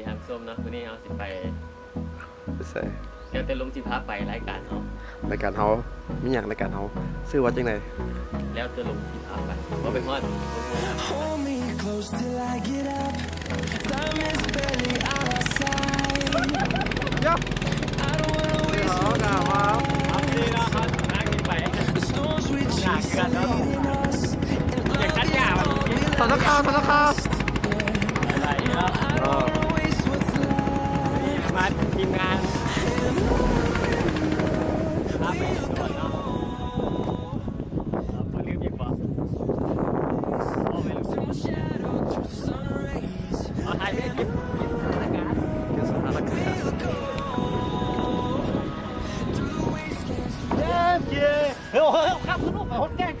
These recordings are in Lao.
ທ່ານຜູ້ຊົມເນາະ ມື້ນີ້ເຮົາຊິໄປ ໄປໃສ? ແລ້ວແຕ່ລົມຊິພາໄປ ລາຍການເຮົາ ລາຍການເຮົາ ມີຫຍັງລາຍການເຮົາ? ຊື່ວ່າຈັ່ງໃດ? ແລ້ວແຕ່ລົມຊິພາໄປ ບໍ່ໄປຮອດ Hold me close till I get up. Time is barely on our side. I don't wanna waste what's left. The storms we chase are leading us, and I'll be ສະໜາມຂ່າວ ສະໜາມຂ່າວ ມາທີມງານ ພາໄປສວນເນາະ ເຮົາບໍ່ລືມອີກບໍ່? ເອົາຖ່າຍເປັນເກັບ ເກັບສະຖານະການ ເກັບສະຖານະການ ເອີ ໂອ້ໂຫ ຂັບລົງໄປຮອດແກ້ງ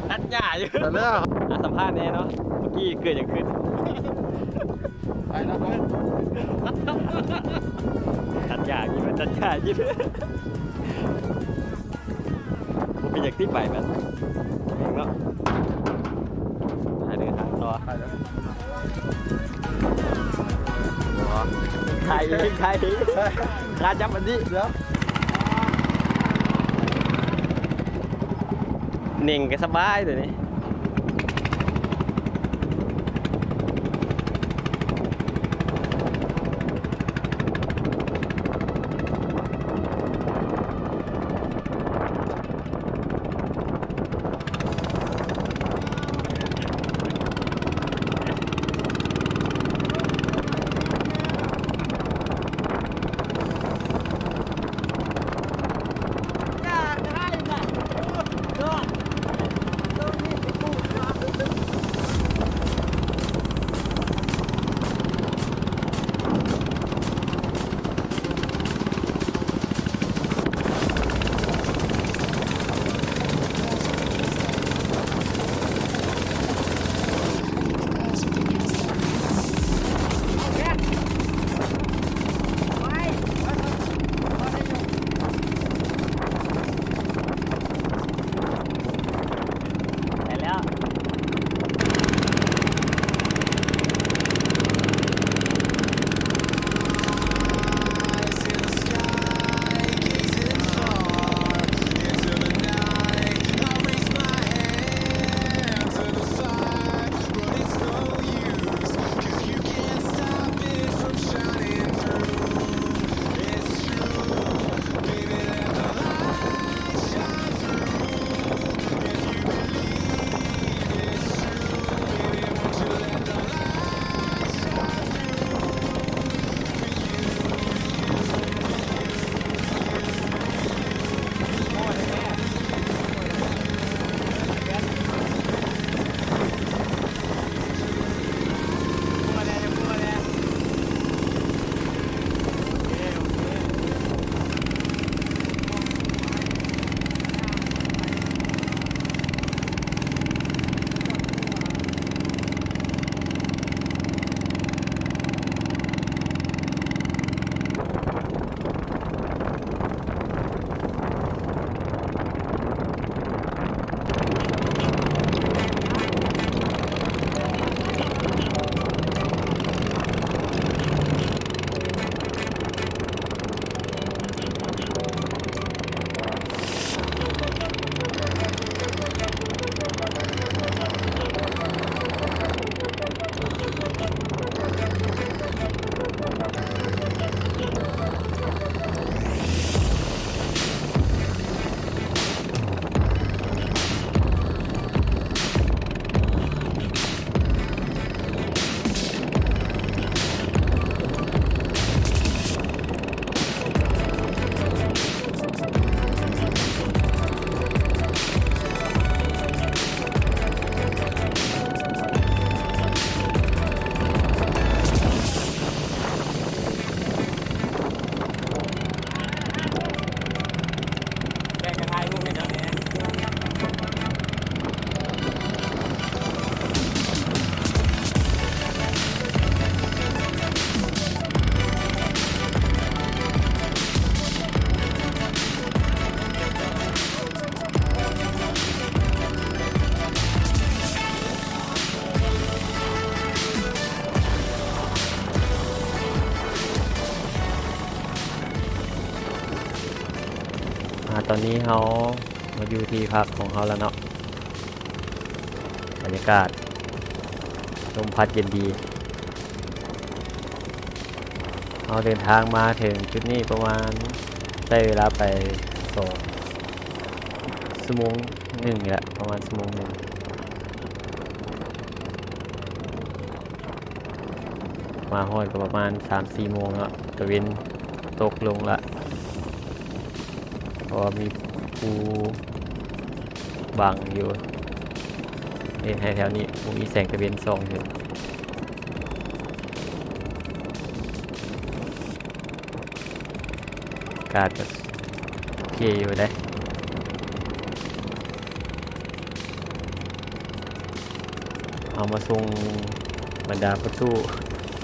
ຕັດຫຍ້າຢູ່ ຕັດແລ້ວ ອ່ະ ສຳພາດແດ່ເນາະ ເມື່ອກີ້ເກີດຫຍັງຂຶ້ນ? ໄປແລ້ວ ຕັດຫຍ້າຢູ່ ຕັດຫຍ້າຢູ່ ບໍ່ເປັນຫຍັງຕິ ໄປແມ່ນເອງເນາະ ຫາເດີນທາງຕໍ່ ໄປແລ້ວ ຖ່າຍເອງ ຖ່າຍເອງ ຂ້າຈັບອັນນີ້ ດຽວ ເໜັ່ງກໍສະບາຍໂຕນີ້. ຕອນນີ້ເຮົາມາຢູ່ທີ່ພັກຂອງເຮົາແລ້ວເນາະ, ບັນຍາກາດລົມພັດເຢັນດີ. ເຮົາເດີນທາງມາເຖິງຈຸດນີ້ປະມານ ໃຊ້ເວລາໄປສອງຊົ່ວໂມງໜຶ່ງນີ້ແຫຼະ, ປະມານຊົ່ວໂມງໜຶ່ງ. ມາຮອດກໍປະມານສາມສີ່ໂມງເນາະ, ຕາເວັນຕົກລົງລະ ເພາະວ່າມີພູບັງຢູ່, ເຮັດໃຫ້ແຖວນີ້ບໍ່ມີແສງຕາເວັນສ່ອງເຖິງ. ອາກາດກໍໂອເຄຢູ່ເດ້. ເຮົາມາສົ່ງບັນດາປະຕູ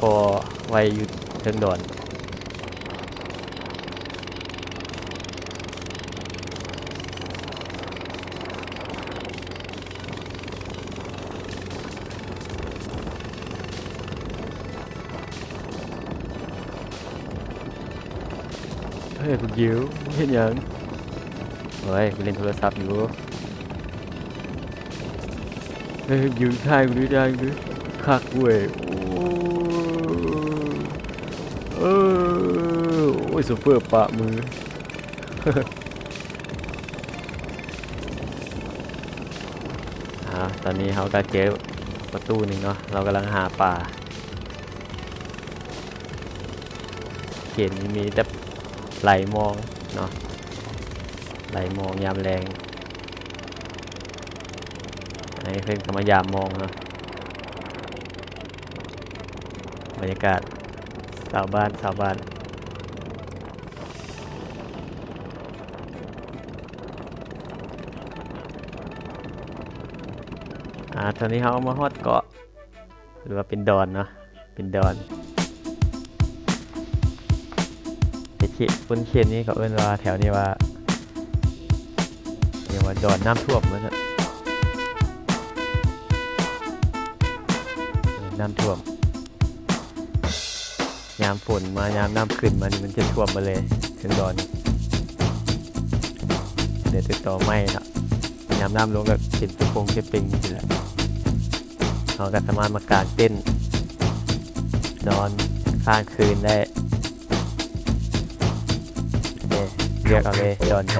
ກໍໄວ້ຢູ່ເທິງດອນ. ເຮີ້ຍ ພວກຢິວ ເຮັດຫຍັງ? ໂອ້ຍ ກູຫຼິ້ນໂທລະສັບຢູ່. ເຮີ້ຍ ຢືນຖ່າຍກູດູ ຖ່າຍກູດູ ຄັກເວີຍ. ໂອ້ ເອີ ໂອ້ຍ ຊຸບເປີປະມື. ອາ ຕອນນີ້ເຮົາກໍເຈີປະຕູໜຶ່ງເນາະ, ເຮົາກຳລັງຫາປາ. ເຂດນີ້ມີແຕ່ໄລ່ມອງເນາະ, ໄລ່ມອງຍາມແລງ. ອັນນີ້ເພິ່ນກໍມາຢາມມອງເນາະ, ບັນຍາກາດຊາວບ້ານ ຊາວບ້ານ. ອາ ຕອນນີ້ເຮົາມາຮອດເກາະ ຫຼືວ່າເປັນດອນເນາະ, ເປັນດອນ. ແຕ່ເຂດ ຄົນເຂດນີ້ເຂົາເອີ້ນວ່າ ແຖວນີ້ວ່າ ເອີ້ນວ່າດອນນ້ຳຖ້ວມວ່າຊັ້ນ, ນ້ຳຖ້ວມ. ຍາມຝົນມາ ຍາມນ້ຳຂຶ້ນມານີ້ ມັນຈະຖ້ວມໝົດເລີຍເທິງດອນ, ເຫຼືອແຕ່ຕໍໄມ້ເນາະ. ຍາມນ້ຳລົງກໍເປັນເປັນປົງເປັນເປັງຈັ່ງຊີ້ແຫຼະ. ເຮົາກໍສາມາດມາກາງເຕັນນອນຄ້າງຄືນໄດ້. ເລືອກເອົາເລີຍ ດອນໃດ.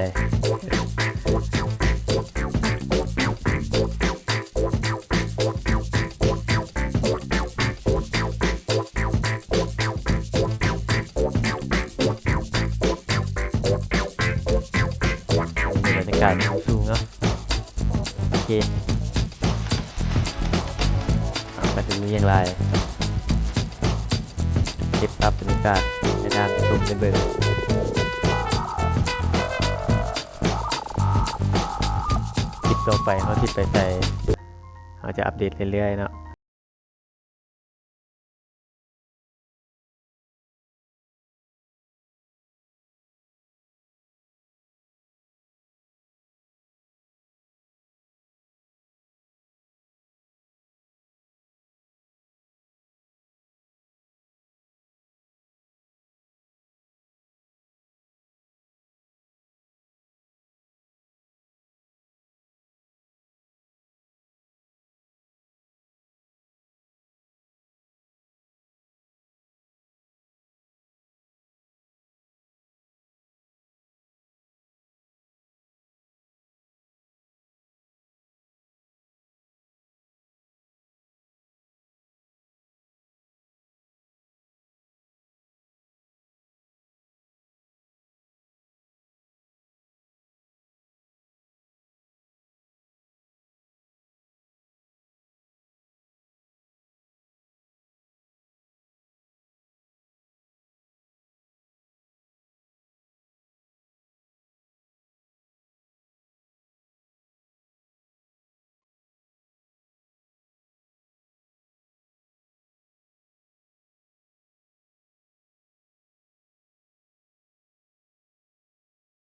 ບັນຍາກາດສູງເນາະ. ໂອເຄ ເອົາ ກໍຊິມີຫຍັງຫຼາຍ ເກັບພາບບັນຍາກາດໃຫ້ທ່ານຜູ້ຊົມໄດ້ເບິ່ງ. ຄລິບຕໍ່ໄປເຮົາຊິໄປໃສ ເຮົາຈະອັບເດດເລື້ອຍໆເນາະ.